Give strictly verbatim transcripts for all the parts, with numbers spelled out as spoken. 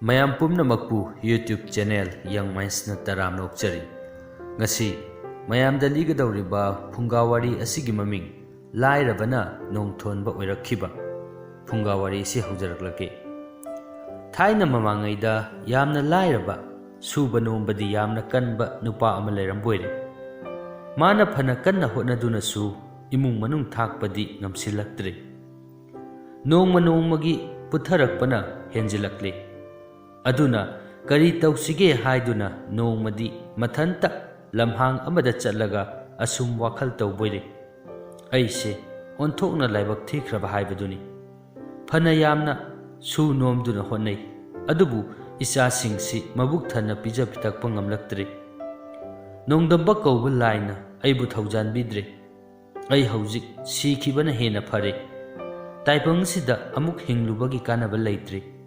ꯃꯌꯥꯝ ꯄꯨꯝꯅꯃꯛꯄꯨ YouTube channel Young Mindsꯅ ꯇꯔꯥꯝꯅ ꯑꯣꯛꯆꯔꯤ꯫ ꯉꯁꯤ ꯃꯌꯥꯝꯗ ꯂꯤꯒꯗꯧꯔꯤꯕ ꯐꯨꯡꯒꯥ ꯋꯥꯔꯤ ꯑꯁꯤꯒꯤ ꯃꯃꯤꯡ ꯂꯥꯏꯔꯕꯅ ꯅꯣꯡ ꯊꯣꯟꯕ ꯑꯣꯏꯔꯛꯈꯤꯕ꯫ ꯐꯨꯡꯒꯥ ꯋꯥꯔꯤ ꯑꯁꯤ ꯍꯧꯖꯔꯛꯂꯒꯦ꯫ ꯊꯥꯏꯅ ꯃꯃꯥꯡꯉꯩꯗ ꯌꯥꯝꯅ ꯂꯥꯏꯔꯕ, ꯁꯨꯕ ꯅꯣꯝꯕꯗꯤ ꯌꯥꯝꯅ ꯀꯟꯕ ꯅꯨꯄꯥ ꯑꯃ ꯂꯩꯔꯝꯕ ꯑꯣꯏꯔꯦ꯫ ꯃꯥꯅ ꯐꯅ ꯀꯟꯅ ꯍꯣꯠꯅꯗꯨꯅꯁꯨ ꯏꯃꯨꯡ ꯃꯅꯨꯡ ꯊꯥꯛꯄꯗꯤ ꯉꯝꯁꯤꯜꯂꯛꯇ꯭ꯔꯦ꯫ ꯅꯣꯡꯃ ꯅꯣꯡꯃꯒꯤ ꯄꯨꯊꯔꯛꯄꯅ ꯍꯦꯟꯖꯤꯜꯂꯛꯂꯦ꯫ ꯑꯗꯨꯅ ꯀꯔꯤ ꯇꯧꯁꯤꯒꯦ ꯍꯥꯏꯗꯨꯅ ꯅꯣꯡꯃꯗꯤ ꯃꯊꯟꯇ ꯂꯝꯍꯥꯡ ꯑꯃꯗ ꯆꯠꯂꯒ ꯑꯁꯨꯝ ꯋꯥꯈꯜ ꯇꯧꯕꯣꯏꯔꯦ, "ꯑꯩꯁꯦ ꯑꯣꯟꯊꯣꯛꯅ ꯂꯥꯏꯕꯛ ꯊꯤꯈ꯭ꯔꯕ ꯍꯥꯏꯕꯗꯨꯅꯤ꯫ ꯐꯅ ꯌꯥꯝꯅ ꯁꯨ ꯅꯣꯝꯗꯨꯅ ꯍꯣꯠꯅꯩ, ꯑꯗꯨꯕꯨ ꯏꯆꯥꯁꯤꯡꯁꯤ ꯃꯕꯨꯛ ꯊꯟꯅ ꯄꯤꯖ ꯄꯤꯊꯛꯄ ꯉꯝꯂꯛꯇ꯭ꯔꯦ꯫ ꯅꯣꯡꯗꯝꯕ ꯀꯧꯕ ꯂꯥꯏꯅ ꯑꯩꯕꯨ ꯊꯧꯖꯥꯟꯕꯤꯗ꯭ꯔꯦ꯫ ꯑꯩ ꯍꯧꯖꯤꯛ ꯁꯤꯈꯤꯕꯅ ꯍꯦꯟꯅ ꯐꯔꯦ꯫ ꯇꯥꯏꯕꯪꯁꯤꯗ ꯑꯃꯨꯛ ꯍꯤꯡꯂꯨꯕꯒꯤ ꯀꯥꯟꯅꯕ ꯂꯩꯇ꯭ꯔꯦ꯫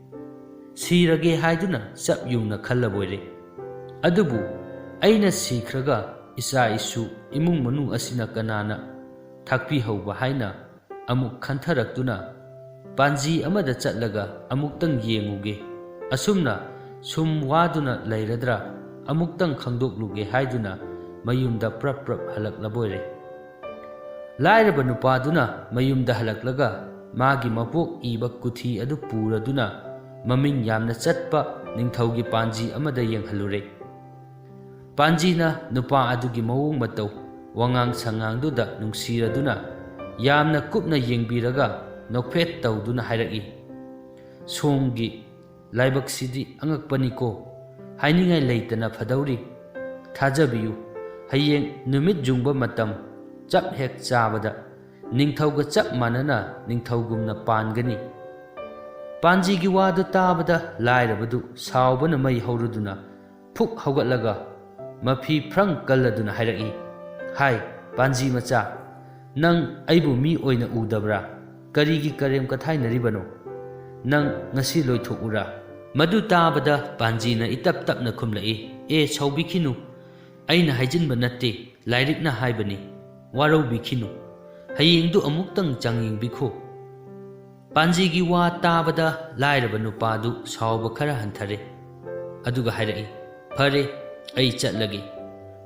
ꯁꯤꯔꯒꯦ ꯍꯥꯏꯗꯨꯅ ꯆꯞ ꯌꯨꯡꯅ ꯈꯜꯂꯕꯣꯏꯔꯦ꯫ ꯑꯗꯨꯕꯨ ꯑꯩꯅ ꯁꯤꯈ꯭ꯔꯒ ꯏꯆꯥ ꯏꯁꯨ, ꯏꯃꯨꯡ ꯃꯅꯨꯡ ꯑꯁꯤꯅ ꯀꯅꯥꯅ ꯊꯥꯛꯄꯤꯍꯧꯕ ꯍꯥꯏꯅ ꯑꯃꯨꯛ ꯈꯟꯊꯔꯛꯇꯨꯅ ꯄꯥꯟꯖꯤ ꯑꯃꯗ ꯆꯠꯂꯒ ꯑꯃꯨꯛꯇꯪ ꯌꯦꯡꯉꯨꯒꯦ꯫ ꯑꯁꯨꯝꯅ ꯁꯨꯝ ꯋꯥꯗꯨꯅ ꯂꯩꯔꯗ꯭ꯔꯥ, ꯑꯃꯨꯛꯇꯪ ꯈꯪꯗꯣꯛꯂꯨꯒꯦ" ꯍꯥꯏꯗꯨꯅ ꯃꯌꯨꯝꯗ ꯄ꯭ꯔꯞ ꯄ꯭ꯔꯞ ꯍꯜꯂꯛꯂꯕꯣꯏꯔꯦ꯫ ꯂꯥꯏꯔꯕ ꯅꯨꯄꯥꯗꯨꯅ ꯃꯌꯨꯝꯗ ꯍꯜꯂꯛꯂꯒ ꯃꯥꯒꯤ ꯃꯄꯣꯛ ꯏꯕ ꯀꯨꯊꯤ ꯑꯗꯨ ꯄꯨꯔꯗꯨꯅ ꯃꯃꯤꯡ ꯌꯥꯝꯅ ꯆꯠꯄ ꯅꯤꯡꯊꯧꯒꯤ ꯄꯥꯟꯖꯤ ꯑꯃꯗ ꯌꯦꯡꯍꯜꯂꯨꯔꯦ꯫ ꯄꯥꯟꯖꯤꯅ ꯅꯨꯄꯥ ꯑꯗꯨꯒꯤ ꯃꯑꯣꯡ ꯃꯇꯧ, ꯋꯥꯉꯥꯡ ꯁꯉꯥꯡꯗꯨꯗ ꯅꯨꯡꯁꯤꯔꯗꯨꯅ ꯌꯥꯝꯅ ꯀꯨꯞꯅ ꯌꯦꯡꯕꯤꯔꯒ ꯅꯣꯛꯐꯦꯠ ꯇꯧꯗꯨꯅ ꯍꯥꯏꯔꯛꯏ, "ꯁꯣꯝꯒꯤ ꯂꯥꯏꯕꯛꯁꯤꯗꯤ ꯑꯉꯛꯄꯅꯤꯀꯣ꯫ ꯍꯥꯏꯅꯤꯡꯉꯥꯏ ꯂꯩꯇꯅ ꯐꯗꯧꯔꯤ꯫ ꯊꯥꯖꯕꯤꯌꯨ, ꯍꯌꯦꯡ ꯅꯨꯃꯤꯠ ꯌꯨꯡꯕ ꯃꯇꯝ ꯆꯞ ꯍꯦꯛ ꯆꯥꯕꯗ ꯅꯤꯡꯊꯧꯒ ꯆꯞ ꯃꯥꯟꯅꯅ ꯅꯤꯡꯊꯧꯒꯨꯝꯅ ꯄꯥꯟꯒꯅꯤ"꯫ ꯄꯥꯟꯖꯤꯒꯤ ꯋꯥꯗꯨ ꯇꯥꯕꯗ ꯂꯥꯏꯔꯕꯗꯨ ꯁꯥꯎꯕꯅ ꯃꯩ ꯍꯧꯔꯗꯨꯅ ꯐꯨꯛ ꯍꯧꯒꯠꯂꯒ ꯃꯐꯤ ꯐ꯭ꯔꯪ ꯀꯜꯂꯗꯨꯅ ꯍꯥꯏꯔꯛꯏ, "ꯍꯥꯏ, ꯄꯥꯟꯖꯤ ꯃꯆꯥ, ꯅꯪ ꯑꯩꯕꯨ ꯃꯤ ꯑꯣꯏꯅ ꯎꯗꯕ꯭ꯔꯥ? ꯀꯔꯤꯒꯤ ꯀꯔꯦꯝ ꯀꯊꯥꯏꯅꯔꯤꯕꯅꯣ? ꯅꯪ ꯉꯁꯤ ꯂꯣꯏꯊꯣꯛꯎꯔꯥ?" ꯃꯗꯨ ꯇꯥꯕꯗ ꯄꯥꯟꯖꯤꯅ ꯏꯇꯞ ꯇꯞꯅ ꯈꯨꯝꯂꯛꯏ, "ꯑꯦ, ꯁꯥꯎꯕꯤꯈꯤꯅꯨ, ꯑꯩꯅ ꯍꯥꯏꯖꯤꯟꯕ ꯅꯠꯇꯦ, ꯂꯥꯏꯔꯤꯛꯅ ꯍꯥꯏꯕꯅꯤ꯫ ꯋꯥꯔꯧꯕꯤꯈꯤꯅꯨ, ꯍꯌꯦꯡꯗꯨ ꯑꯃꯨꯛꯇꯪ ꯆꯥꯡꯌꯦꯡꯕꯤꯈꯣ"꯫ ꯄꯥꯟꯖꯤꯒꯤ ꯋꯥ ꯇꯥꯕꯗ ꯂꯥꯏꯔꯕ ꯅꯨꯄꯥꯗꯨ ꯁꯥꯎꯕ ꯈꯔ ꯍꯟꯊꯔꯦ꯫ ꯑꯗꯨꯒ ꯍꯥꯏꯔꯛꯏ, "ꯐꯔꯦ, ꯑꯩ ꯆꯠꯂꯒꯦ꯫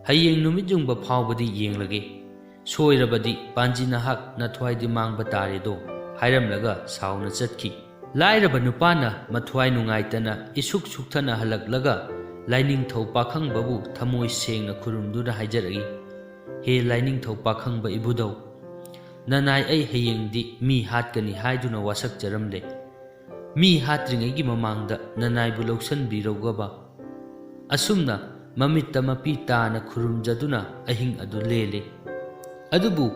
ꯍꯌꯦꯡ ꯅꯨꯃꯤꯠ ꯌꯨꯡꯕ ꯐꯥꯎꯕꯗꯤ ꯌꯦꯡꯂꯒꯦ꯫ ꯁꯣꯏꯔꯕꯗꯤ ꯄꯥꯟꯖꯤ ꯅꯍꯥꯛ ꯅꯊ꯭ꯋꯥꯏꯗꯤ ꯃꯥꯡꯕ ꯇꯥꯔꯦꯗꯣ" ꯍꯥꯏꯔꯝꯂꯒ ꯁꯥꯎꯅ ꯆꯠꯈꯤ꯫ ꯂꯥꯏꯔꯕ ꯅꯨꯄꯥꯅ ꯃꯊ꯭ꯋꯥꯏ ꯅꯨꯡꯉꯥꯏꯇꯅ ꯏꯁꯨꯛ ꯁꯨꯛꯊꯅ ꯍꯜꯂꯛꯂꯒ ꯂꯥꯏꯅꯤꯡꯊꯧ ꯄꯥꯈꯪꯕꯕꯨ ꯊꯃꯣꯏ ꯁꯦꯡꯅ ꯈꯨꯔꯨꯝꯗꯨꯅ ꯍꯥꯏꯖꯔꯛꯏ, "ꯍꯦ ꯂꯥꯏꯅꯤꯡꯊꯧ ꯄꯥꯈꯪꯕ ꯏꯕꯨꯙꯧ, ꯅꯅꯥꯏ ꯑꯩ ꯍꯌꯦꯡꯗꯤ ꯃꯤ ꯍꯥꯠꯀꯅꯤ ꯍꯥꯏꯗꯨꯅ ꯋꯥꯁꯛꯆꯔꯝꯂꯦ꯫ ꯃꯤ ꯍꯥꯠꯇ꯭ꯔꯤꯉꯩꯒꯤ ꯃꯃꯥꯡꯗ ꯅꯅꯥꯏꯕꯨ ꯂꯧꯁꯤꯟꯕꯤꯔꯧꯒꯕ꯫" ꯑꯁꯨꯝꯅ ꯃꯃꯤꯠꯇ ꯃꯄꯤ ꯇꯥꯅ ꯈꯨꯔꯨꯝꯖꯗꯨꯅ ꯑꯍꯤꯡ ꯑꯗꯨ ꯂꯦꯜꯂꯤ꯫ ꯑꯗꯨꯕꯨ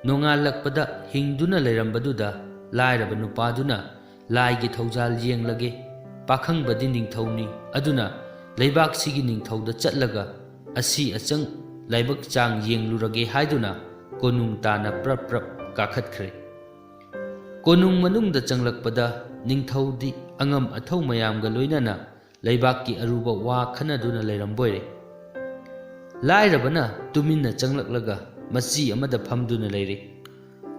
ꯅꯣꯡꯉꯥꯜꯂꯛꯄꯗ ꯍꯤꯡꯗꯨꯅ ꯂꯩꯔꯝꯕꯗꯨꯗ ꯂꯥꯏꯔꯕ ꯅꯨꯄꯥꯗꯨꯅ ꯂꯥꯏꯒꯤ ꯊꯧꯖꯥꯜ ꯌꯦꯡꯂꯒꯦ, ꯄꯥꯈꯪꯕꯗꯤ ꯅꯤꯡꯊꯧꯅꯤ, ꯑꯗꯨꯅ ꯂꯩꯕꯥꯛꯁꯤꯒꯤ ꯅꯤꯡꯊꯧꯗ ꯆꯠꯂꯒ ꯑꯁꯤ ꯑꯆꯪ ꯂꯥꯏꯕꯛ ꯆꯥꯡ ꯌꯦꯡꯂꯨꯔꯒꯦ ꯍꯥꯏꯗꯨꯅ ꯀꯣꯅꯨꯡ ꯇꯥꯟꯅ ꯄ꯭ꯔꯞ ꯄ꯭ꯔꯞ ꯀꯥꯈꯠꯈ꯭ꯔꯦ꯫ ꯀꯣꯅꯨꯡ ꯃꯅꯨꯡꯗ ꯆꯪꯂꯛꯄꯗ ꯅꯤꯡꯊꯧꯗꯤ ꯑꯉꯝ ꯑꯊꯧ ꯃꯌꯥꯝꯒ ꯂꯣꯏꯅꯅ ꯂꯩꯕꯥꯛꯀꯤ ꯑꯔꯨꯕ ꯋꯥ ꯈꯟꯅꯗꯨꯅ ꯂꯩꯔꯝꯕꯣꯏꯔꯦ꯫ ꯂꯥꯏꯔꯕꯅ ꯇꯨꯃꯤꯟꯅ ꯆꯪꯂꯛꯂꯒ ꯃꯆꯤ ꯑꯃꯗ ꯐꯝꯗꯨꯅ ꯂꯩꯔꯦ꯫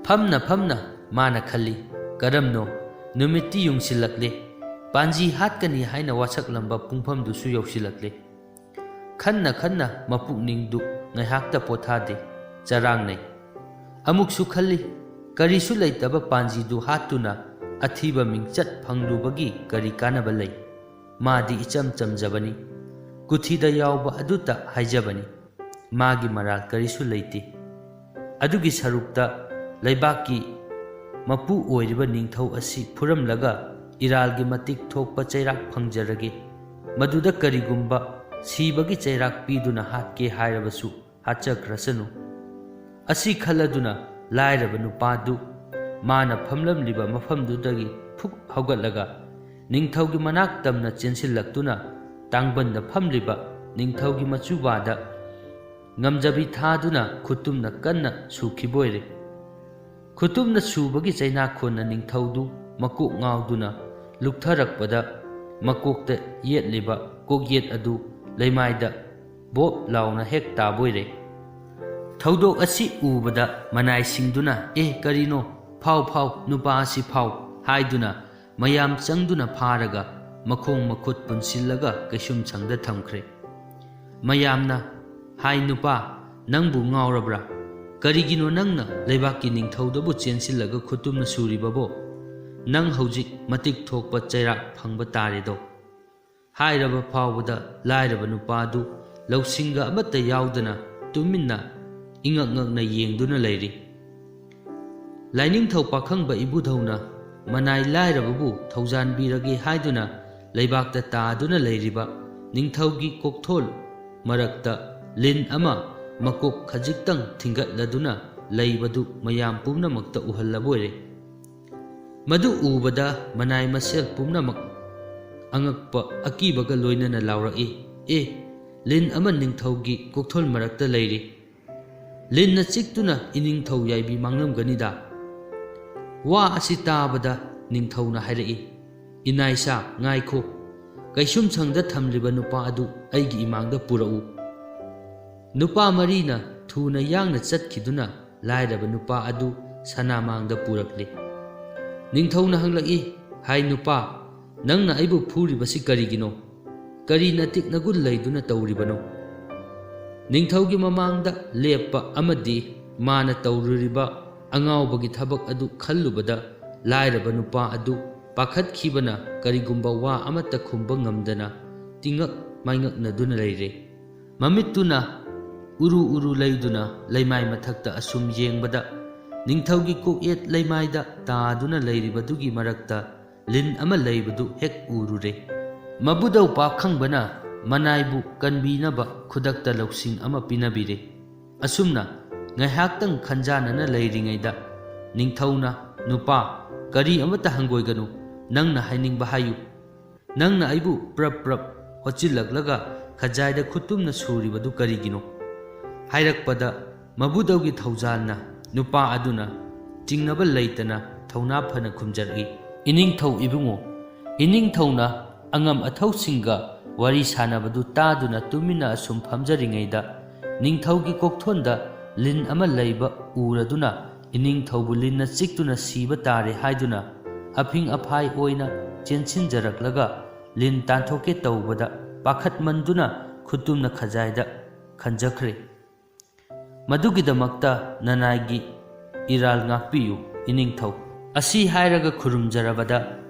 ꯐꯝꯅ ꯐꯝꯅ ꯃꯥꯅ ꯈꯜꯂꯤ, "ꯀꯔꯝꯅꯣ, ꯅꯨꯃꯤꯠꯇꯤ ꯌꯨꯡꯁꯤꯜꯂꯛꯂꯦ, ꯄꯥꯟꯖꯤ ꯍꯥꯠꯀꯅꯤ ꯍꯥꯏꯅ ꯋꯥꯁꯛꯂꯝꯕ ꯄꯨꯡꯐꯝꯗꯨꯁꯨ ꯌꯧꯁꯤꯜꯂꯛꯂꯦ꯫" ꯈꯟꯅ ꯈꯟꯅ ꯃꯄꯨꯛꯅꯤꯡꯗꯨ ꯉꯥꯏꯍꯥꯛꯇ ꯄꯣꯊꯥꯗꯦ, ꯆꯔꯥꯡꯅꯩ꯫ ꯑꯃꯨꯛꯁꯨ ꯈꯜꯂꯤ, ꯀꯔꯤꯁꯨ ꯂꯩꯇꯕ ꯄꯥꯟꯖꯤꯗꯨ ꯍꯥꯠꯇꯨꯅ ꯑꯊꯤꯕ ꯃꯤꯡꯆꯠ ꯐꯪꯂꯨꯕꯒꯤ ꯀꯔꯤ ꯀꯥꯟꯅꯕ ꯂꯩ? ꯃꯥꯗꯤ ꯏꯆꯝ ꯆꯝꯖꯕꯅꯤ, ꯀꯨꯊꯤꯗ ꯌꯥꯎꯕ ꯑꯗꯨꯇ ꯍꯥꯏꯖꯕꯅꯤ꯫ ꯃꯥꯒꯤ ꯃꯔꯥꯜ ꯀꯔꯤꯁꯨ ꯂꯩꯇꯦ꯫ ꯑꯗꯨꯒꯤ ꯁꯔꯨꯛꯇ ꯂꯩꯕꯥꯛꯀꯤ ꯃꯄꯨ ꯑꯣꯏꯔꯤꯕ ꯅꯤꯡꯊꯧ ꯑꯁꯤ ꯐꯨꯔꯝꯂꯒ ꯏꯔꯥꯜꯒꯤ ꯃꯇꯤꯛ ꯊꯣꯛꯄ ꯆꯩꯔꯥꯛ ꯐꯪꯖꯔꯒꯦ꯫ ꯃꯗꯨꯗ ꯀꯔꯤꯒꯨꯝꯕ ꯁꯤꯕꯒꯤ ꯆꯩꯔꯥꯛ ꯄꯤꯗꯨꯅ ꯍꯥꯠꯀꯦ ꯍꯥꯏꯔꯕꯁꯨ ꯍꯥꯠꯆꯈ꯭ꯔꯁꯅꯨ꯫ ꯑꯁꯤ ꯈꯜꯂꯗꯨꯅ ꯂꯥꯏꯔꯕ ꯅꯨꯄꯥꯗꯨ ꯃꯥꯅ ꯐꯝꯂꯝꯂꯤꯕ ꯃꯐꯝꯗꯨꯗꯒꯤ ꯐꯨꯛ ꯍꯧꯒꯠꯂꯒ ꯅꯤꯡꯊꯧꯒꯤ ꯃꯅꯥꯛ ꯇꯝꯅ ꯆꯦꯟꯁꯤꯜꯂꯛꯇꯨꯅ ꯇꯥꯡꯕꯟꯗ ꯐꯝꯂꯤꯕ ꯅꯤꯡꯊꯧꯒꯤ ꯃꯆꯨꯕꯥꯗ ꯉꯝꯖꯕꯤ ꯊꯥꯗꯨꯅ ꯈꯨꯇꯨꯝꯅ ꯀꯟꯅ ꯁꯨꯈꯤꯕ ꯑꯣꯏꯔꯦ꯫ ꯈꯨꯇꯨꯝꯅ ꯁꯨꯕꯒꯤ ꯆꯩꯅꯥꯈꯣꯟꯅ ꯅꯤꯡꯊꯧꯗꯨ ꯃꯀꯣꯛ ꯉꯥꯎꯗꯨꯅ ꯂꯨꯞꯊꯔꯛꯄꯗ ꯃꯀꯣꯛꯇ ꯌꯦꯠꯂꯤꯕ ꯀꯣꯛꯌꯦꯠ ꯑꯗꯨ ꯂꯩꯃꯥꯏꯗ ꯕꯣꯞ ꯂꯥꯎꯅ ꯍꯦꯛ ꯇꯥꯕꯣꯏꯔꯦ꯫ ꯊꯧꯗꯣꯛ ꯑꯁꯤ ꯎꯕꯗ ꯃꯅꯥꯏꯁꯤꯡꯗꯨꯅ, "ꯑꯦ, ꯀꯔꯤꯅꯣ? ꯐꯥꯎ, ꯐꯥꯎ, ꯅꯨꯄꯥ ꯑꯁꯤ ꯐꯥꯎ, ꯍꯥꯏꯗꯨꯅ ꯃꯌꯥꯝ ꯆꯪꯗꯨꯅ ꯐꯥꯔꯒ ꯃꯈꯣꯡ ꯃꯈꯨꯠ ꯄꯨꯟꯁꯤꯜꯂꯒ ꯀꯩꯁꯨꯝꯁꯪꯗ ꯊꯝꯈ꯭ꯔꯦ꯫ ꯃꯌꯥꯝꯅ, "ꯍꯥꯏ ꯅꯨꯄꯥ, ꯅꯪꯕꯨ ꯉꯥꯎꯔꯕ꯭ꯔꯥ? ꯀꯔꯤꯒꯤꯅꯣ ꯅꯪꯅ ꯂꯩꯕꯥꯛꯀꯤ ꯅꯤꯡꯊꯧꯗꯕꯨ ꯆꯦꯟꯁꯤꯜꯂꯒ ꯈꯨꯇꯨꯝꯅ ꯁꯨꯔꯤꯕꯕꯣ? ꯅꯪ ꯍꯧꯖꯤꯛ ꯃꯇꯤꯛ ꯊꯣꯛꯄ ꯆꯩꯔꯥꯛ ꯐꯪꯕ ꯇꯥꯔꯦꯗꯣ"꯫ ꯍꯥꯏꯔꯕ ꯐꯥꯎꯕꯗ ꯂꯥꯏꯔꯕ ꯅꯨꯄꯥꯗꯨ ꯂꯧꯁꯤꯡꯒ ꯑꯃꯠꯇ ꯌꯥꯎꯗꯅ ꯇꯨꯃꯤꯟꯅ ꯏꯉꯛ ꯉꯛꯅ ꯌꯦꯡꯗꯨꯅ ꯂꯩꯔꯤ꯫ ꯂꯥꯏꯅꯤꯡꯊꯧ ꯄꯥꯈꯪꯕ ꯏꯕꯨꯙꯧꯅ ꯃꯅꯥꯏ ꯂꯥꯏꯔꯕꯕꯨ ꯊꯧꯖꯥꯟꯕꯤꯔꯒꯦ ꯍꯥꯏꯗꯨꯅ ꯂꯩꯕꯥꯛꯇ ꯇꯥꯗꯨꯅ ꯂꯩꯔꯤꯕ ꯅꯤꯡꯊꯧꯒꯤ ꯀꯣꯛꯊꯣꯜ ꯃꯔꯛꯇ ꯂꯤꯟ ꯑꯃ ꯃꯀꯣꯛ ꯈꯖꯤꯛꯇꯪ ꯊꯤꯡꯒꯠꯂꯗꯨꯅ ꯂꯩꯕꯗꯨ ꯃꯌꯥꯝ ꯄꯨꯝꯅꯃꯛꯇ ꯎꯍꯜꯂꯕ ꯑꯣꯏꯔꯦ꯫ ꯃꯗꯨ ꯎꯕꯗ ꯃꯅꯥꯏ ꯃꯁꯦꯜ ꯄꯨꯝꯅꯃꯛ ꯑꯉꯛꯄ ꯑꯀꯤꯕꯒ ꯂꯣꯏꯅꯅ ꯂꯥꯎꯔꯛꯏ, "ꯑꯦ, ꯂꯤꯟ ꯑꯃ ꯅꯤꯡꯊꯧꯒꯤ ꯀꯣꯛꯊꯣꯜ ꯃꯔꯛꯇ ꯂꯩꯔꯤ꯫ ꯂꯤꯟꯅ ꯆꯤꯛꯇꯨꯅ ꯏꯅꯤꯡꯊꯧ ꯌꯥꯏꯕꯤ ꯃꯥꯡꯂꯝꯒꯅꯤꯗ"꯫ ꯋꯥ ꯑꯁꯤ ꯇꯥꯕꯗ ꯅꯤꯡꯊꯧꯅ ꯍꯥꯏꯔꯛꯏ, "ꯏꯅꯥꯏꯁꯥ, ꯉꯥꯏꯈꯣ, ꯀꯩꯁꯨꯝꯁꯪꯗ ꯊꯝꯂꯤꯕ ꯅꯨꯄꯥ ꯑꯗꯨ ꯑꯩꯒꯤ ꯏꯃꯥꯡꯗ ꯄꯨꯔꯛꯎ"꯫ ꯅꯨꯄꯥ ꯃꯔꯤꯅ ꯊꯨꯅ ꯌꯥꯡꯅ ꯆꯠꯈꯤꯗꯨꯅ ꯂꯥꯏꯔꯕ ꯅꯨꯄꯥ ꯑꯗꯨ ꯁꯅꯥꯃꯥꯡꯗ ꯄꯨꯔꯛꯂꯦ꯫ ꯅꯤꯡꯊꯧꯅ ꯍꯪꯂꯛꯏ, "ꯍꯥꯏ ꯅꯨꯄꯥ, ꯅꯪꯅ ꯑꯩꯕꯨ ꯐꯨꯔꯤꯕꯁꯤ ꯀꯔꯤꯒꯤꯅꯣ? ꯀꯔꯤ ꯅꯇꯤꯛ ꯅꯒꯨꯟ ꯂꯩꯗꯨꯅ ꯇꯧꯔꯤꯕꯅꯣ?" ꯅꯤꯡꯊꯧꯒꯤ ꯃꯃꯥꯡꯗ ꯂꯦꯞꯄ ꯑꯃꯗꯤ ꯃꯥꯅ ꯇꯧꯔꯨꯔꯤꯕ ꯑꯉꯥꯎꯕꯒꯤ ꯊꯕꯛ ꯑꯗꯨ ꯈꯜꯂꯨꯕꯗ ꯂꯥꯏꯔꯕ ꯅꯨꯄꯥ ꯑꯗꯨ ꯄꯥꯈꯠꯈꯤꯕꯅ ꯀꯔꯤꯒꯨꯝꯕ ꯋꯥ ꯑꯃꯠꯇ ꯈꯨꯝꯕ ꯉꯝꯗꯅ ꯇꯤꯡꯉꯛ ꯃꯥꯏꯉꯛꯅꯗꯨꯅ ꯂꯩꯔꯦ꯫ ꯃꯃꯤꯠꯇꯨꯅ ꯎꯔꯨ ꯎꯔꯨ ꯂꯩꯗꯨꯅ ꯂꯩꯃꯥꯏ ꯃꯊꯛꯇ ꯑꯁꯨꯝ ꯌꯦꯡꯕꯗ ꯅꯤꯡꯊꯧꯒꯤ ꯀꯣꯛꯌꯦꯠ ꯂꯩꯃꯥꯏꯗ ꯇꯥꯗꯨꯅ ꯂꯩꯔꯤꯕꯗꯨꯒꯤ ꯃꯔꯛꯇ ꯂꯤꯟ ꯑꯃ ꯂꯩꯕꯗꯨ ꯍꯦꯛ ꯎꯔꯨꯔꯦ꯫ ꯃꯕꯨꯗꯧ ꯄꯥꯈꯪꯕꯅ ꯃꯅꯥꯏꯕꯨ ꯀꯟꯕꯤꯅꯕ ꯈꯨꯗꯛꯇ ꯂꯧꯁꯤꯡ ꯑꯃ ꯄꯤꯅꯕꯤꯔꯦ꯫ ꯑꯁꯨꯝꯅ ꯉꯥꯏꯍꯥꯛꯇꯪ ꯈꯟꯖꯥꯟꯅꯅ ꯂꯩꯔꯤꯉꯩꯗ ꯅꯤꯡꯊꯧꯅ, "ꯅꯨꯄꯥ, ꯀꯔꯤ ꯑꯃꯠꯇ ꯍꯪꯒꯣꯏꯒꯅꯨ, ꯅꯪꯅ ꯍꯥꯏꯅꯤꯡꯕ ꯍꯥꯏꯌꯨ꯫ ꯅꯪꯅ ꯑꯩꯕꯨ ꯄ꯭ꯔꯞ ꯄ꯭ꯔꯞ ꯍꯣꯠꯆꯤꯜꯂꯛꯂꯒ ꯈꯖꯥꯏꯗ ꯈꯨꯠꯇꯨꯝꯅ ꯁꯨꯔꯤꯕꯗꯨ ꯀꯔꯤꯒꯤꯅꯣ?" ꯍꯥꯏꯔꯛꯄꯗ ꯃꯕꯨꯗꯧꯒꯤ ꯊꯧꯖꯥꯜꯅ ꯅꯨꯄꯥ ꯑꯗꯨꯅ ꯆꯤꯡꯅꯕ ꯂꯩꯇꯅ ꯊꯧꯅꯥ ꯐꯅ ꯈꯨꯝꯖꯔꯛꯏ, "ꯏꯅꯤꯡꯊꯧ ꯏꯕꯨꯡꯉꯣ, ꯏꯅꯤꯡꯊꯧꯅ ꯑꯉꯝ ꯑꯊꯧꯁꯤꯡꯒ ꯋꯥꯔꯤ ꯁꯥꯟꯅꯕꯗꯨ ꯇꯥꯗꯨꯅ ꯇꯨꯃꯤꯟꯅ ꯑꯁꯨꯝ ꯐꯝꯖꯔꯤꯉꯩꯗ ꯅꯤꯡꯊꯧꯒꯤ ꯀꯣꯛꯊꯣꯟꯗ ꯂꯤꯟ ꯑꯃ ꯂꯩꯕ ꯎꯔꯗꯨꯅ ꯏꯅꯤꯡꯊꯧꯕꯨ ꯂꯤꯟꯅ ꯆꯤꯛꯇꯨꯅ ꯁꯤꯕ ꯇꯥꯔꯦ ꯍꯥꯏꯗꯨꯅ ꯑꯐꯤꯡ ꯑꯐꯥꯏ ꯑꯣꯏꯅ ꯆꯦꯟꯁꯤꯟꯖꯔꯛꯂꯒ ꯂꯤꯟ ꯇꯥꯟꯊꯣꯛꯀꯦ ꯇꯧꯕꯗ ꯄꯥꯈꯠꯃꯟꯗꯨꯅ ꯈꯨꯠꯇꯨꯝꯅ ꯈꯖꯥꯏꯗ ꯈꯟꯖꯈ꯭ꯔꯦ꯫ "ꯃꯗꯨꯒꯤꯗꯃꯛꯇ ꯅꯅꯥꯏꯒꯤ ꯏꯔꯥꯜ ꯉꯥꯛꯄꯤꯌꯨ, ꯏꯅꯤꯡꯊꯧ꯫" ꯑꯁꯤ ꯍꯥꯏꯔꯒ ꯈꯨꯔꯨꯝꯖꯔꯕꯗ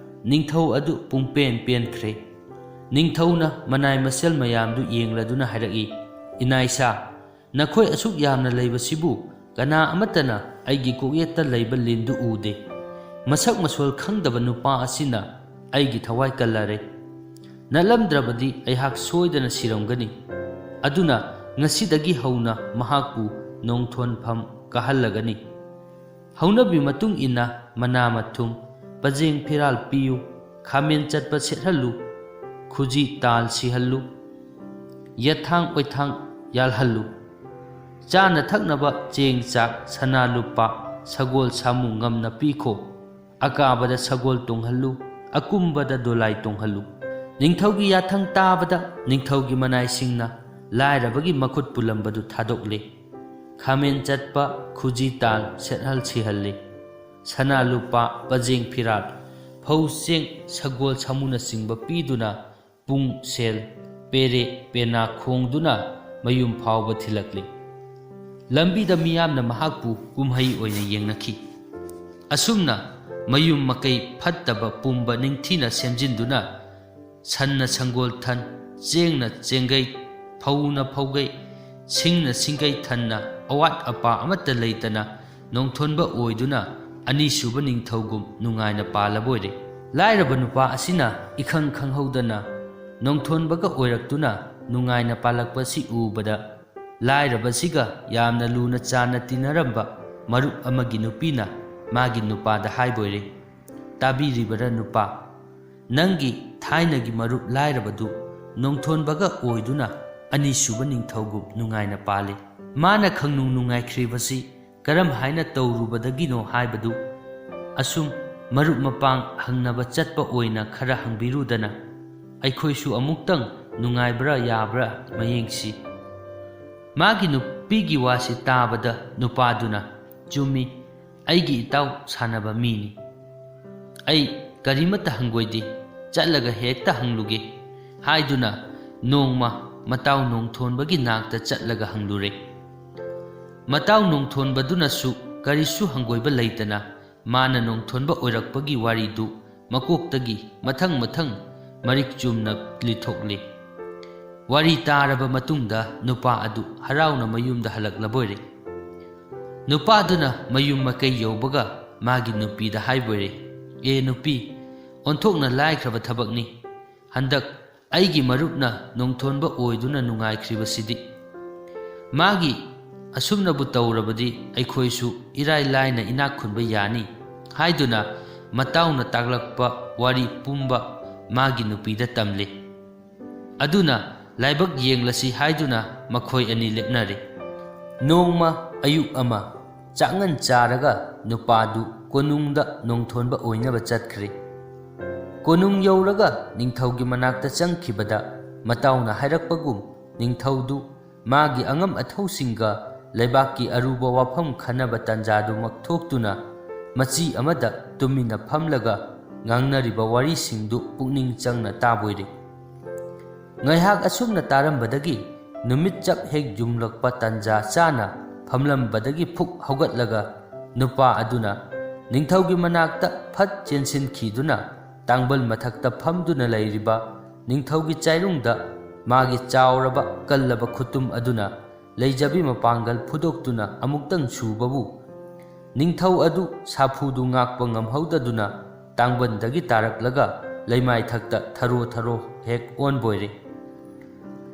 ꯅꯤꯡꯊꯧ ꯑꯗꯨ ꯄꯨꯡꯄꯦꯟ ꯄꯦꯟꯈ꯭ꯔꯦ꯫ ꯅꯤꯡꯊꯧꯅ ꯃꯅꯥꯏ ꯃꯁꯦꯜ ꯃꯌꯥꯝꯗꯨ ꯌꯦꯡꯂꯗꯨꯅ ꯍꯥꯏꯔꯛꯏ, "ꯏꯅꯥꯏꯁꯥ, ꯅꯈꯣꯏ ꯑꯁꯨꯛ ꯌꯥꯝꯅ ꯂꯩꯕꯁꯤꯕꯨ ꯀꯅꯥ ꯑꯃꯠꯇꯅ ꯑꯩꯒꯤ ꯀꯣꯛꯌꯦꯠꯇ ꯂꯩꯕ ꯂꯤꯟꯗꯨ ꯎꯗꯦ꯫ ꯃꯁꯛ ꯃꯁꯣꯜ ꯈꯪꯗꯕ ꯅꯨꯄꯥ ꯑꯁꯤꯅ ꯑꯩꯒꯤ ꯊꯋꯥꯏ ꯀꯜꯂꯔꯦ꯫ ꯅꯠꯂꯝꯗ꯭ꯔꯕꯗꯤ ꯑꯩꯍꯥꯛ ꯁꯣꯏꯗꯅ ꯁꯤꯔꯝꯒꯅꯤ꯫ ꯑꯗꯨꯅ ꯉꯁꯤꯗꯒꯤ ꯍꯧꯅ ꯃꯍꯥꯛꯄꯨ ꯅꯣꯡꯊꯣꯟꯐꯝ ꯀꯥꯍꯜꯂꯒꯅꯤ꯫" ꯍꯧꯅꯕꯤ ꯃꯇꯨꯡ ꯏꯟꯅ ꯃꯅꯥ ꯃꯊꯨꯝ, ꯄꯖꯦꯡ ꯐꯤꯔꯥꯜ ꯄꯤꯌꯨ, ꯈꯥꯃꯦꯟ ꯆꯠꯄ ꯁꯦꯠꯍꯜꯂꯨ, ꯈꯨꯖꯤ ꯇꯥꯜ ꯁꯤꯍꯜꯂꯨ, ꯌꯦꯠꯊꯥꯡ ꯑꯣꯏꯊꯥꯡ ꯌꯥꯜꯍꯜꯂꯨ꯫ ꯆꯥꯅ ꯊꯛꯅꯕ ꯆꯦꯡ ꯆꯥꯛ, ꯁꯅꯥ ꯂꯨꯄꯥ, ꯁꯒꯣꯜ ꯁꯥꯃꯨ ꯉꯝꯅ ꯄꯤꯈꯣ꯫ ꯑꯀꯥꯕꯗ ꯁꯒꯣꯜ ꯇꯣꯡꯍꯜꯂꯨ, ꯑꯀꯨꯝꯕꯗ ꯗꯣꯂꯥꯏ ꯇꯣꯡꯍꯜꯂꯨ꯫ ꯅꯤꯡꯊꯧꯒꯤ ꯌꯥꯊꯪ ꯇꯥꯕꯗ ꯅꯤꯡꯊꯧꯒꯤ ꯃꯅꯥꯏꯁꯤꯡꯅ ꯂꯥꯏꯔꯕꯒꯤ ꯃꯈꯨꯠ ꯄꯨꯜꯂꯝꯕꯗꯨ ꯊꯥꯗꯣꯛꯂꯦ꯫ ꯈꯥꯃꯦꯟ ꯆꯠꯄ, ꯈꯨꯖꯤ ꯇꯥꯜ, ꯁꯦꯠꯍꯜ ꯁꯤꯍꯜꯂꯤ꯫ ꯁꯅꯥ ꯂꯨꯄꯥ, ꯄꯖꯦꯡ ꯐꯤꯔꯥꯜ, ꯐꯧ ꯆꯦꯡ, ꯁꯒꯣꯜ ꯁꯥꯃꯨꯅꯆꯤꯡꯕ ꯄꯤꯗꯨꯅ ꯄꯨꯡ ꯁꯦꯜ, ꯄꯦꯔꯦ ꯄꯦꯅꯥ ꯈꯣꯡꯗꯨꯅ ꯃꯌꯨꯝ ꯐꯥꯎꯕ ꯊꯤꯜꯂꯛꯂꯤ꯫ ꯂꯝꯕꯤꯗ ꯃꯤꯌꯥꯝꯅ ꯃꯍꯥꯛꯄꯨ ꯀꯨꯝꯍꯩ ꯑꯣꯏꯅ ꯌꯦꯡꯅꯈꯤ꯫ ꯑꯁꯨꯝꯅ ꯃꯌꯨꯝ ꯃꯀꯩ ꯐꯠꯇꯕ ꯄꯨꯝꯕ ꯅꯤꯡꯊꯤꯅ ꯁꯦꯝꯖꯤꯟꯗꯨꯅ, ꯁꯟꯅ ꯁꯪꯒꯣꯜ ꯊꯟ, ꯆꯦꯡꯅ ꯆꯦꯡꯒꯩ, ꯐꯧꯅ ꯐꯧꯒꯩ, ꯁꯤꯡꯅ ꯁꯤꯡꯒꯩ ꯊꯟꯅ ꯑꯋꯥꯠ ꯑꯄꯥ ꯑꯃꯠꯇ ꯂꯩꯇꯅ ꯅꯣꯡꯊꯣꯟꯕ ꯑꯣꯏꯗꯨꯅ ꯑꯅꯤꯁꯨꯕ ꯅꯤꯡꯊꯧꯒꯨꯝ ꯅꯨꯡꯉꯥꯏꯅ ꯄꯥꯜꯂꯕꯣꯏꯔꯦ꯫ ꯂꯥꯏꯔꯕ ꯅꯨꯄꯥ ꯑꯁꯤꯅ ꯏꯈꯪ ꯈꯪꯍꯧꯗꯅ ꯅꯣꯡꯊꯣꯟꯕꯒ ꯑꯣꯏꯔꯛꯇꯨꯅ ꯅꯨꯡꯉꯥꯏꯅ ꯄꯥꯜꯂꯛꯄꯁꯤ ꯎꯕꯗ, ꯂꯥꯏꯔꯕꯁꯤꯒ ꯌꯥꯝꯅ ꯂꯨꯅ ꯆꯥꯟꯅ ꯇꯤꯟꯅꯔꯝꯕ ꯃꯔꯨꯞ ꯑꯃꯒꯤ ꯅꯨꯄꯤꯅ ꯃꯥꯒꯤ ꯅꯨꯄꯥꯗ ꯍꯥꯏꯕꯣꯏꯔꯦ, "ꯇꯥꯕꯤꯔꯤꯕꯔꯥ ꯅꯨꯄꯥ? ꯅꯪꯒꯤ ꯊꯥꯏꯅꯒꯤ ꯃꯔꯨꯞ ꯂꯥꯏꯔꯕꯗꯨ ꯅꯣꯡꯊꯣꯟꯕꯒ ꯑꯣꯏꯗꯨꯅ ꯑꯅꯤꯁꯨꯕ ꯅꯤꯡꯊꯧꯒꯨꯝ ꯅꯨꯡꯉꯥꯏꯅ ꯄꯥꯜꯂꯤ꯫ ꯃꯥꯅ ꯈꯪꯅꯨꯡ ꯅꯨꯡꯉꯥꯏꯈ꯭ꯔꯤꯕꯁꯤ ꯀꯔꯝ ꯍꯥꯏꯅ ꯇꯧꯔꯨꯕꯗꯒꯤꯅꯣ ꯍꯥꯏꯕꯗꯨ ꯑꯁꯨꯝ ꯃꯔꯨꯞ ꯃꯄꯥꯡ ꯍꯪꯅꯕ ꯆꯠꯄ ꯑꯣꯏꯅ ꯈꯔ ꯍꯪꯕꯤꯔꯨꯗꯅ, ꯑꯩꯈꯣꯏꯁꯨ ꯑꯃꯨꯛꯇꯪ ꯅꯨꯡꯉꯥꯏꯕ꯭ꯔꯥ ꯌꯥꯕ꯭ꯔꯥ ꯃꯌꯦꯡꯁꯤ꯫" ꯃꯥꯒꯤ ꯅꯨꯄꯤꯒꯤ ꯋꯥꯁꯤ ꯇꯥꯕꯗ ꯅꯨꯄꯥꯗꯨꯅ, "ꯆꯨꯝꯃꯤ, ꯑꯩꯒꯤ ꯏꯇꯥꯎ ꯁꯥꯟꯅꯕ ꯃꯤꯅꯤ꯫ "ꯑꯩ ꯀꯔꯤꯃꯠꯇ ꯍꯪꯒꯣꯏꯗꯦ, ꯆꯠꯂꯒ ꯍꯦꯛꯇ ꯍꯪꯂꯨꯒꯦ" ꯍꯥꯏꯗꯨꯅ ꯅꯣꯡꯃ ꯃꯇꯥꯎ ꯅꯣꯡꯊꯣꯟꯕꯒꯤ ꯅꯥꯛꯇ ꯆꯠꯂꯒ ꯍꯪꯂꯨꯔꯦ꯫ ꯃꯇꯥꯎ ꯅꯣꯡꯊꯣꯟꯕꯗꯨꯅꯁꯨ ꯀꯔꯤꯁꯨ ꯍꯪꯒꯣꯏꯕ ꯂꯩꯇꯅ ꯃꯥꯅ ꯅꯣꯡꯊꯣꯟꯕ ꯑꯣꯏꯔꯛꯄꯒꯤ ꯋꯥꯔꯤꯗꯨ ꯃꯀꯣꯛꯇꯒꯤ ꯃꯊꯪ ꯃꯊꯪ ꯃꯔꯤꯛ ꯆꯨꯝꯅ ꯂꯤꯊꯣꯛꯂꯤ꯫ ꯋꯥꯔꯤ ꯇꯥꯔꯕ ꯃꯇꯨꯡꯗ ꯅꯨꯄꯥ ꯑꯗꯨ ꯍꯔꯥꯎꯅ ꯃꯌꯨꯝꯗ ꯍꯜꯂꯛꯂꯕꯣꯏꯔꯦ꯫ ꯅꯨꯄꯥꯗꯨꯅ ꯃꯌꯨꯝ ꯃꯀꯩ ꯌꯧꯕꯒ ꯃꯥꯒꯤ ꯅꯨꯄꯤꯗ ꯍꯥꯏꯕꯣꯏꯔꯦ, "ꯑꯦ ꯅꯨꯄꯤ, ꯑꯣꯟꯊꯣꯛꯅ ꯂꯥꯏꯈ꯭ꯔꯕ ꯊꯕꯛꯅꯤ꯫ ꯍꯟꯗꯛ ꯑꯩꯒꯤ ꯃꯔꯨꯞꯅ ꯅꯣꯡꯊꯣꯟꯕ ꯑꯣꯏꯗꯨꯅ ꯅꯨꯡꯉꯥꯏꯈ꯭ꯔꯤꯕꯁꯤꯗꯤ꯫ ꯃꯥꯒꯤ ꯑꯁꯨꯝꯅꯕꯨ ꯇꯧꯔꯕꯗꯤ ꯑꯩꯈꯣꯏꯁꯨ ꯏꯔꯥꯏ ꯂꯥꯏꯅ ꯏꯅꯥꯛ ꯈꯨꯟꯕ ꯌꯥꯅꯤ" ꯍꯥꯏꯗꯨꯅ ꯃꯇꯥꯎꯅ ꯇꯥꯛꯂꯛꯄ ꯋꯥꯔꯤ ꯄꯨꯝꯕ ꯃꯥꯒꯤ ꯅꯨꯄꯤꯗ ꯇꯝꯂꯦ꯫ ꯑꯗꯨꯅ ꯂꯥꯏꯕꯛ ꯌꯦꯡꯂꯁꯤ ꯍꯥꯏꯗꯨꯅ ꯃꯈꯣꯏ ꯑꯅꯤ ꯂꯦꯞꯅꯔꯦ꯫ ꯅꯣꯡꯃ ꯑꯌꯨꯛ ꯑꯃ ꯆꯥꯛꯉꯟ ꯆꯥꯔꯒ ꯅꯨꯄꯥꯗꯨ ꯀꯣꯅꯨꯡꯗ ꯅꯣꯡꯊꯣꯟꯕ ꯑꯣꯏꯅꯕ ꯆꯠꯈ꯭ꯔꯦ꯫ ꯀꯣꯅꯨꯡ ꯌꯧꯔꯒ ꯅꯤꯡꯊꯧꯒꯤ ꯃꯅꯥꯛꯇ ꯆꯪꯈꯤꯕꯗ ꯃꯇꯥꯎꯅ ꯍꯥꯏꯔꯛꯄꯒꯨꯝ ꯅꯤꯡꯊꯧꯗꯨ ꯃꯥꯒꯤ ꯑꯉꯝ ꯑꯊꯧꯁꯤꯡꯒ ꯂꯩꯕꯥꯛꯀꯤ ꯑꯔꯨꯕ ꯋꯥꯐꯝ ꯈꯟꯅꯕ ꯇꯥꯟꯖꯥꯗꯨꯃꯛ ꯊꯣꯛꯇꯨꯅ ꯃꯆꯤ ꯑꯃꯗ ꯇꯨꯃꯤꯟꯅ ꯐꯝꯂꯒ ꯉꯥꯡꯅꯔꯤꯕ ꯋꯥꯔꯤꯁꯤꯡꯗꯨ ꯄꯨꯛꯅꯤꯡ ꯆꯪꯅ ꯇꯥꯕꯣꯏꯔꯦ꯫ ꯉꯥꯏꯍꯥꯛ ꯑꯁꯨꯝꯅ ꯇꯥꯔꯝꯕꯗꯒꯤ ꯅꯨꯃꯤꯠ ꯆꯞ ꯍꯦꯛ ꯌꯨꯡꯂꯛꯄ ꯇꯥꯟꯖꯥ ꯆꯥꯅ ꯐꯝꯂꯝꯕꯗꯒꯤ ꯐꯨꯛ ꯍꯧꯒꯠꯂꯒ ꯅꯨꯄꯥ ꯑꯗꯨꯅ ꯅꯤꯡꯊꯧꯒꯤ ꯃꯅꯥꯛꯇ ꯐꯠ ꯆꯦꯟꯁꯤꯟꯈꯤꯗꯨꯅ ꯇꯥꯡꯕꯜ ꯃꯊꯛꯇ ꯐꯝꯗꯨꯅ ꯂꯩꯔꯤꯕ ꯅꯤꯡꯊꯧꯒꯤ ꯆꯥꯏꯔꯨꯡꯗ ꯃꯥꯒꯤ ꯆꯥꯎꯔꯕ ꯀꯜꯂꯕ ꯈꯨꯇꯨꯝ ꯑꯗꯨꯅ ꯂꯩꯖꯕꯤ ꯃꯄꯥꯡꯒꯜ ꯐꯨꯗꯣꯛꯇꯨꯅ ꯑꯃꯨꯛꯇꯪ ꯁꯨꯕꯕꯨ ꯅꯤꯡꯊꯧ ꯑꯗꯨ ꯁꯥꯐꯨꯗꯨ ꯉꯥꯛꯄ ꯉꯝꯍꯧꯗꯗꯨꯅ ꯇꯥꯡꯕꯟꯗꯒꯤ ꯇꯥꯔꯛꯂꯒ ꯂꯩꯃꯥꯏꯊꯛꯇ ꯊꯔꯣ ꯊꯔꯣ ꯍꯦꯛ ꯑꯣꯟꯕꯣꯏꯔꯦ꯫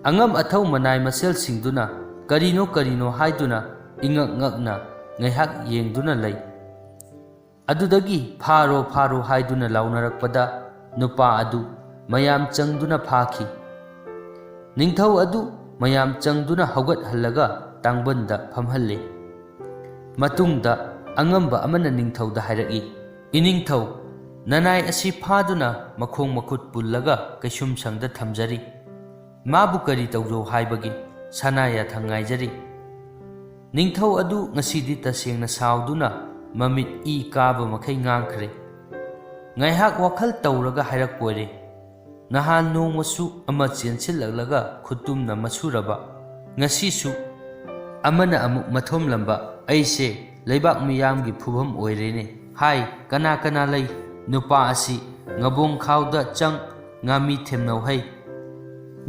ꯑꯉꯝ ꯑꯊꯧ ꯃꯅꯥꯏ ꯃꯁꯦꯜꯁꯤꯡꯗꯨꯅ ꯀꯔꯤꯅꯣ ꯀꯔꯤꯅꯣ ꯍꯥꯏꯗꯨꯅ ꯏꯉꯛ ꯉꯛꯅ ꯉꯥꯏꯍꯥꯛ ꯌꯦꯡꯗꯨꯅ ꯂꯩ꯫ ꯑꯗꯨꯗꯒꯤ "ꯐꯥꯔꯣ, ꯐꯥꯔꯣ" ꯍꯥꯏꯗꯨꯅ ꯂꯥꯎꯅꯔꯛꯄꯗ ꯅꯨꯄꯥ ꯑꯗꯨ ꯃꯌꯥꯝ ꯆꯪꯗꯨꯅ ꯐꯥꯈꯤ꯫ ꯅꯤꯡꯊꯧ ꯑꯗꯨ ꯃꯌꯥꯝ ꯆꯪꯗꯨꯅ ꯍꯧꯒꯠꯍꯜꯂꯒ ꯇꯥꯡꯕꯟꯗ ꯐꯝꯍꯜꯂꯦ꯫ ꯃꯇꯨꯡꯗ ꯑꯉꯝꯕ ꯑꯃꯅ ꯅꯤꯡꯊꯧꯗ ꯍꯥꯏꯔꯛꯏ, "ꯏꯅꯤꯡꯊꯧ, ꯅꯅꯥꯏ ꯑꯁꯤ ꯐꯥꯗꯨꯅ ꯃꯈꯣꯡ ꯃꯈꯨꯠ ꯄꯨꯜꯂꯒ ꯀꯩꯁꯨꯝꯁꯪꯗ ꯊꯝꯖꯔꯤ꯫ ꯃꯥꯕꯨ ꯀꯔꯤ ꯇꯧꯖꯧ ꯍꯥꯏꯕꯒꯦ? ꯁꯅꯥ ꯌꯥꯊꯪ ꯉꯥꯏꯖꯔꯤ"꯫ ꯅꯤꯡꯊꯧ ꯑꯗꯨ ꯉꯁꯤꯗꯤ ꯇꯁꯦꯡꯅ ꯁꯥꯎꯗꯨꯅ ꯃꯃꯤꯠ ꯏ ꯀꯥꯕ ꯃꯈꯩ ꯉꯥꯡꯈ꯭ꯔꯦ꯫ ꯉꯥꯏꯍꯥꯛ ꯋꯥꯈꯜ ꯇꯧꯔꯒ ꯍꯥꯏꯔꯛꯄ ꯑꯣꯏꯔꯦ, "ꯅꯍꯥꯟ ꯅꯣꯡꯃꯁꯨ ꯑꯃ ꯆꯦꯟꯁꯤꯜꯂꯛꯂꯒ ꯈꯨꯇꯨꯝꯅ ꯃꯁꯨꯔꯕ, ꯉꯁꯤꯁꯨ ꯑꯃꯅ ꯑꯃꯨꯛ ꯃꯊꯣꯝꯂꯝꯕ, ꯑꯩꯁꯦ ꯂꯩꯕꯥꯛ ꯃꯤꯌꯥꯝꯒꯤ ꯐꯨꯐꯝ ꯑꯣꯏꯔꯦꯅꯦ꯫ ꯍꯥꯏ, ꯀꯅꯥ ꯀꯅꯥ ꯂꯩ? ꯅꯨꯄꯥ ꯑꯁꯤ ꯉꯕꯣꯡ ꯈꯥꯎꯗ ꯆꯪ, ꯉꯥꯃꯤ ꯊꯦꯝꯅꯧ ꯍꯩ꯫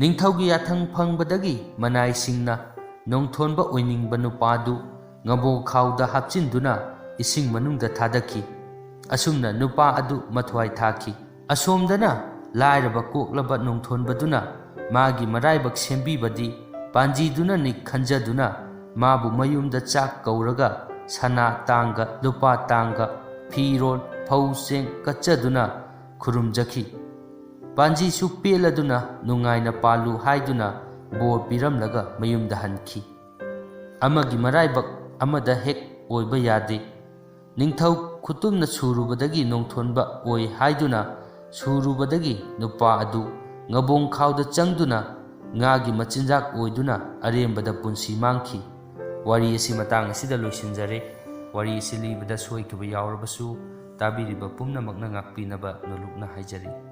ꯅꯤꯡꯊꯧꯒꯤ ꯌꯥꯊꯪ ꯐꯪꯕꯗꯒꯤ ꯃꯅꯥꯏꯁꯤꯡꯅ ꯅꯣꯡꯊꯣꯟꯕ ꯑꯣꯏꯅꯤꯡꯕ ꯅꯨꯄꯥꯗꯨ ꯉꯕꯣꯡ ꯈꯥꯎꯗ ꯍꯥꯞꯆꯤꯟꯗꯨꯅ ꯏꯁꯤꯡ ꯃꯅꯨꯡꯗ ꯊꯥꯗꯈꯤ꯫ ꯑꯁꯨꯝꯅ ꯅꯨꯄꯥ ꯑꯗꯨ ꯃꯊ꯭ꯋꯥꯏ ꯊꯥꯈꯤ꯫ ꯑꯁꯣꯝꯗꯅ ꯂꯥꯏꯔꯕ ꯀꯣꯛꯂꯕ ꯅꯣꯡꯊꯣꯟꯕꯗꯨꯅ ꯃꯥꯒꯤ ꯃꯔꯥꯏꯕꯛ ꯁꯦꯝꯕꯤꯕꯗꯤ ꯄꯥꯟꯖꯤꯗꯨꯅꯅꯤ ꯈꯟꯖꯗꯨꯅ ꯃꯥꯕꯨ ꯃꯌꯨꯝꯗ ꯆꯥꯛ ꯀꯧꯔꯒ ꯁꯅꯥ ꯇꯥꯡꯒ, ꯂꯨꯄꯥ ꯇꯥꯡꯒ, ꯐꯤꯔꯣꯜ, ꯐꯧ ꯆꯦꯡ ꯀꯠꯆꯗꯨꯅ ꯈꯨꯔꯨꯝꯖꯈꯤ꯫ ꯄꯥꯟꯖꯤꯁꯨ ꯄꯦꯜꯂꯗꯨꯅ ꯅꯨꯡꯉꯥꯏꯅ ꯄꯥꯜꯂꯨ ꯍꯥꯏꯗꯨꯅ ꯕꯣꯔ ꯄꯤꯔꯝꯂꯒ ꯃꯌꯨꯝꯗ ꯍꯟꯈꯤ꯫ ꯑꯃꯒꯤ ꯃꯔꯥꯏꯕꯛ ꯑꯃꯗ ꯍꯦꯛ ꯑꯣꯏꯕ ꯌꯥꯗꯦ꯫ ꯅꯤꯡꯊꯧ ꯈꯨꯇꯨꯝꯅ ꯁꯨꯔꯨꯕꯗꯒꯤ ꯅꯣꯡꯊꯣꯟꯕ ꯑꯣꯏ ꯍꯥꯏꯗꯨꯅ ꯁꯨꯔꯨꯕꯗꯒꯤ ꯅꯨꯄꯥ ꯑꯗꯨ ꯉꯕꯣꯡ ꯈꯥꯎꯗ ꯆꯪꯗꯨꯅ ꯉꯥꯒꯤ ꯃꯆꯤꯟꯖꯥꯛ ꯑꯣꯏꯗꯨꯅ ꯑꯔꯦꯝꯕꯗ ꯄꯨꯟꯁꯤ ꯃꯥꯡꯈꯤ꯫ ꯋꯥꯔꯤ ꯑꯁꯤ ꯃꯇꯥꯡ ꯑꯁꯤꯗ ꯂꯣꯏꯁꯤꯟꯖꯔꯦ꯫ ꯋꯥꯔꯤ ꯑꯁꯤ ꯂꯤꯕꯗ ꯁꯣꯏꯈꯤꯕ ꯌꯥꯎꯔꯕꯁꯨ ꯇꯥꯕꯤꯔꯤꯕ ꯄꯨꯝꯅꯃꯛꯅ ꯉꯥꯛꯄꯤꯅꯕ ꯅꯣꯂꯨꯛꯅ ꯍꯥꯏꯖꯔꯤ꯫